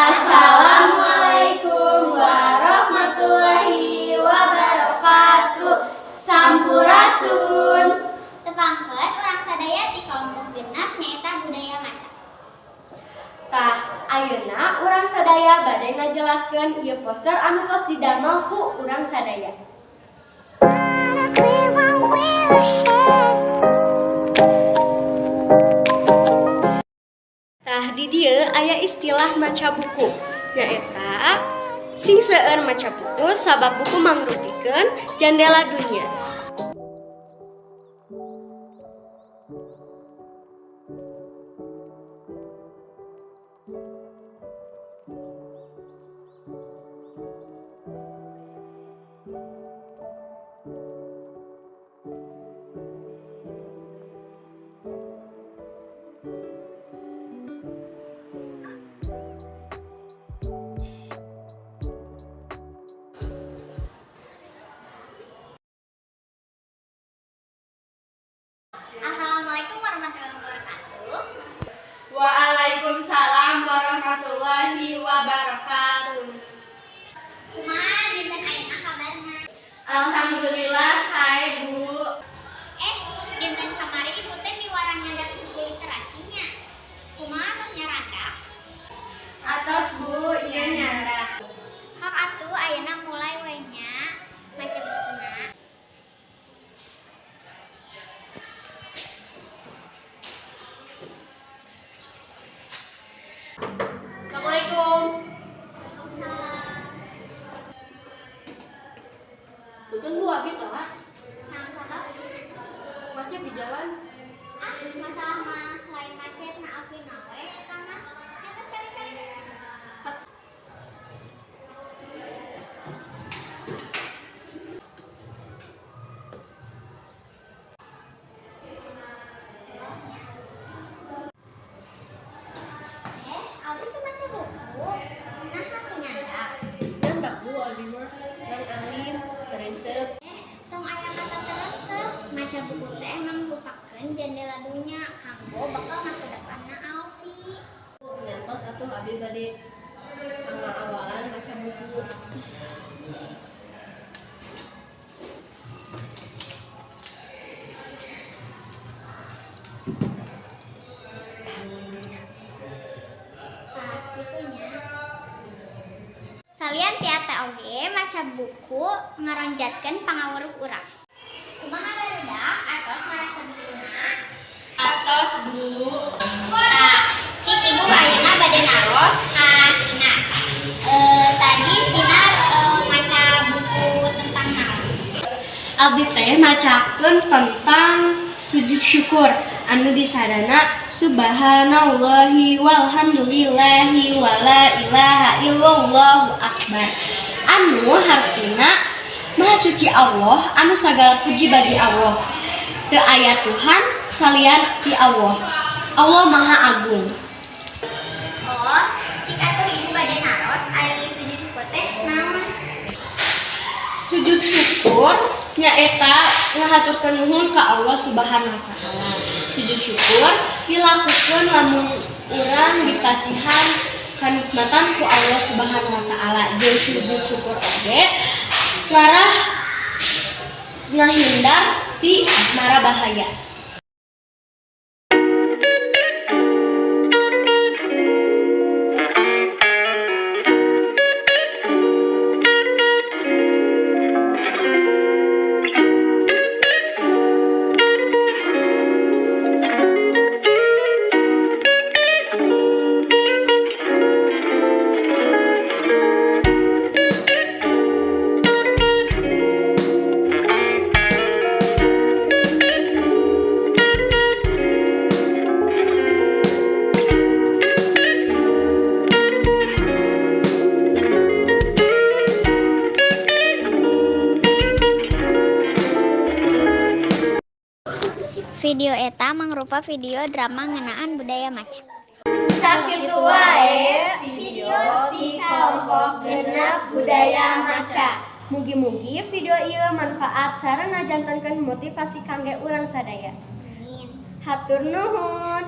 Assalamualaikum warahmatullahi wabarakatuh. Sampurasun. Tepangkeun urang sadaya ti kelompok 6 nyaeta budaya maca. Tah, ayeuna urang sadaya bade ngajelaskeun ieu poster anu tos didamel ku urang sadaya. Clear while we're ahead. Tah, di dieu aya istilah maca buku. Nyaeta sing seueur maca buku sabab buku mangrupikeun jandela dunia. Assalamualaikum warahmatullahi wabarakatuh. Waalaikumsalam warahmatullahi wabarakatuh. Kumaha dinten ayeuna kabarna? Alhamdulillah sae, Bu. Eh, dinten kamari ibu teh miwarang nyandak buku literasinya. Kumaha, tos nyarandak? Atos, Bu, ieu nyandak. Hok atuh ayeuna mulai we nya maca bukuna. Assalamualaikum. Waalaikumsalam. Punten, Bu, abi telat. Naon sababna? Macet di jalan. Ah, masalah mah lain macet na, Alvina we eta mah. Ya tos calik-calik. Eh, Alvin tuh maca buku. Nah, aku nyandak. Nyandak, Bu, abi mah. Ngan alim, teu resep. Eh, tong aya kata teu resep. Maca buku teh mangrupakeun jendela dunya kanggo bekal masa depanna Alfi. Bu, ngantos atuh abi bade awalan maca buku. Tah, kitu nya. Salian ti eta oge maca buku ngaronjatkeun pangaweruh urang. Kumaha barudak, atos maraca bukuna? Atos, Bu. Tah, cik ibu ayeuna bade naros ka Sinar. Tadi Sinar maca buku tentang naon? Abdi teh macakeun tentang sujud syukur anu disadana subhanallahi walhamdulillahi wala ilaha illallahu akbar, anu hartina maha suci Allah anu sagala puji bagi Allah, teu aya Tuhan salian ti Allah, Allah maha agung. Oh, cik atuh ibu bade naros ari sujud syukur teh naon? Sujud syukur nyaeta ngahaturkeun nuhun ka Allah Subhanahu wa Taala. Sujud syukur dilakukeun lamun urang dipasihan kanikmatan ku Allah Subhanahu wa Taala. Jeung sujud syukur oge ngarah ngahindar ti mara bahaya. Video eta mangrupa video drama ngeunaan budaya maca. Sakitu wae video ti kelompok 6 budaya maca. Mugi-mugi video ieu manfaat sareng ngajantenkeun motivasi kangge urang sadaya. Amin. Hatur nuhun.